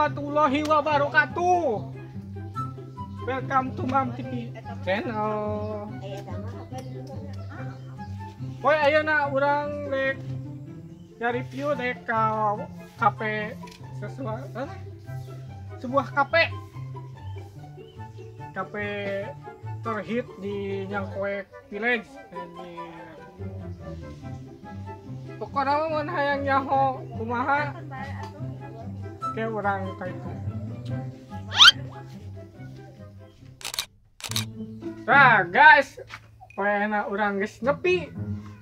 warahmatullahi wabarakatuh. Welcome to Mam TV channel. Poe ayeuna urang rek ya review rek ka kafe sesuatu sebuah kafe. Kafe terhit di Nyangkowek Village. Pokoknya mun hayang nyaho kumaha ke urang ka itu. Nah guys, poena urang geus nepi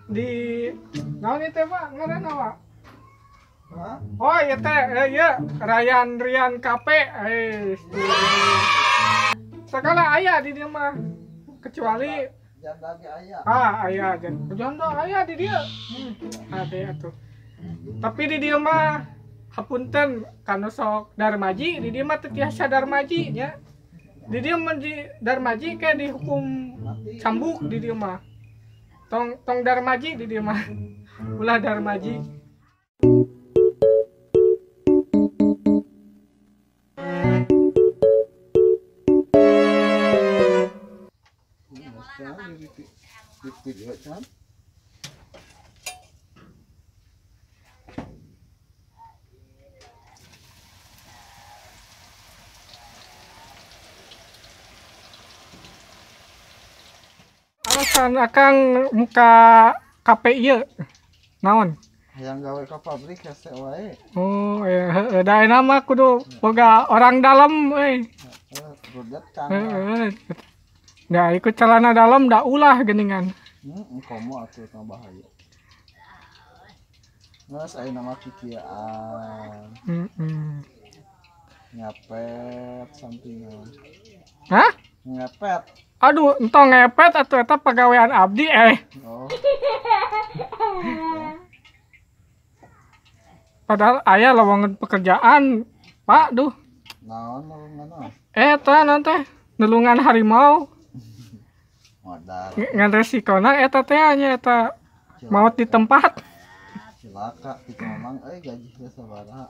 di naon ieu teh Pak? Ngaranna Pak? Oh ieu teh ieu Ryan Rian Cafe. Segala aya di dieu mah kecuali janda ge aya. Ah aya janda aya di dieu. Ade atuh. Tapi di dieu mah hapunten kanu sok darmaji di dieu mah teu tiasa darmaji nya. Di dieu mah di darmaji kayak dihukum cambuk di dieu mah. Tong tong darmaji di dieu mah. Ulah darmaji. Alasan akang muka KPI ieu naon? Hayang gawe ka pabrik hese wae. Oh, heeh, da ayeuna mah kudu boga orang dalam euy. Heeh, rudet kan. Heeh. Da ikut celana dalam da ulah geuningan. Heeh, komo atuh tong bahaya. Geus ayeuna mah kikieuan. Heeh. Ngepet sampingan. Hah? Ngepet. Aduh, entong ngepet atuh eta pagawean abdi eh. Oh. Padahal aya lowongan pekerjaan, Pak, duh. Naon lowongan? Eta naon teh? Nulungan harimau. Modal. Ngan resikona eta teh nya eta maot di tempat. Cilaka kitu mamang euy gaji teh sabaraha.